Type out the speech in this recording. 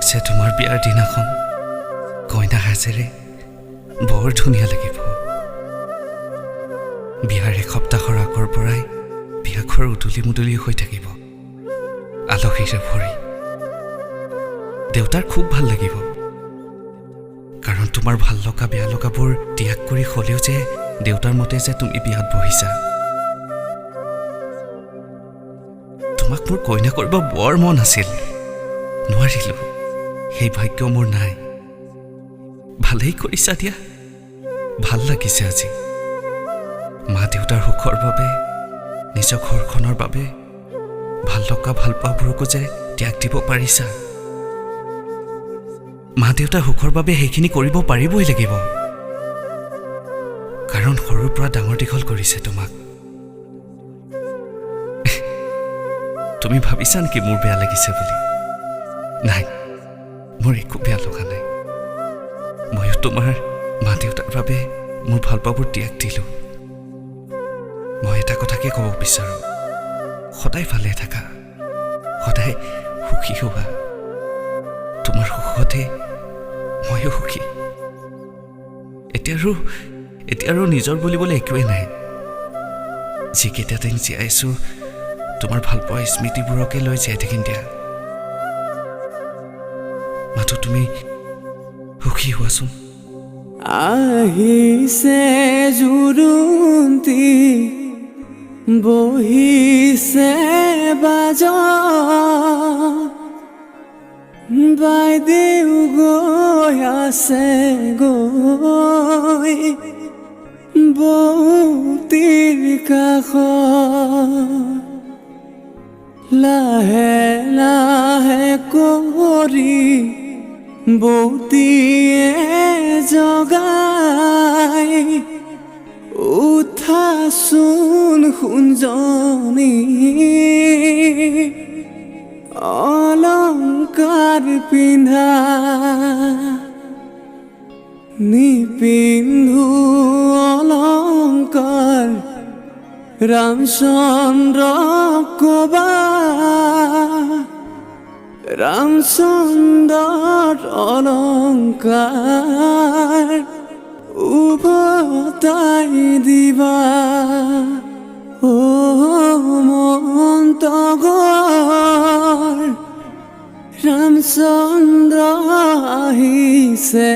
যে তোমাৰ বিয়াৰ দিনাখন কইনা সাজেৰে বৰ ধুনীয়া লাগিব। বিয়াৰ এসপ্তাহৰ আগৰ পৰাই বিয়াঘৰ উদুলি মুদুলি হৈ থাকিব আলহীৰে ভৰি। দেউতাৰ খুব ভাল লাগিব, কাৰণ তোমাৰ ভাল লগা বেয়া লগাবোৰ ত্যাগ কৰি হ'লেও যে দেউতাৰ মতে যে তুমি বিয়াত বহিছা। তোমাক মোৰ কইনা কৰিব বৰ মন আছিল, নোৱাৰিলোঁ, সেই ভাগ্য মোৰ নাই। ভালেই কৰিছা দিয়া, ভাল লাগিছে আজি। মা দেউতাৰ সুখৰ বাবে, নিজৰ ঘৰখনৰ বাবে ভাল লগা ভাল পোৱাবোৰকো যে ত্যাগ দিব পাৰিছা। মা দেউতাৰ সুখৰ বাবে সেইখিনি কৰিব পাৰিবই লাগিব, কাৰণ সৰুৰ পৰা ডাঙৰ দীঘল কৰিছে তোমাক। তুমি ভাবিছা নেকি মোৰ বেয়া লাগিছে বুলি? নাই, মোৰ একো বেয়া লগা নাই। ময়ো তোমাৰ মা দেউতাৰ বাবে মোৰ ভালপোৱাবোৰ ত্যাগ দিলোঁ। মই এটা কথাকে ক'ব বিচাৰোঁ, সদায় ভালে থাকা, সদায় সুখী হোৱা। তোমাৰ সুখতে ময়ো সুখী। এতিয়া আৰু নিজৰ বুলিবলৈ একোৱেই নাই। যিকেইটা দিন জীয়াইছোঁ তোমাৰ ভালপোৱা স্মৃতিবোৰকে লৈ জীয়াই থাকিম দিয়া। মাথো তুমি সুখী হোৱাচোন। আহিছে জোৰোণটি, বহিছে বাজ, বাইদেউ গৈ আছে গৈ বৌতিৰ কাষত, লাহে লাহে কৰি বৌতিয়ে জগাই, উঠাচোন সোণজনী অলংকাৰ পিন্ধা, নিপিন্ধো অলংকাৰ ৰামচন্দ্ৰ কবা, ৰামচন্দ্ৰৰ অলংকাৰ উভতাই দিবা। অ মন তগৰ, ৰামচন্দ্ৰ আহিছে।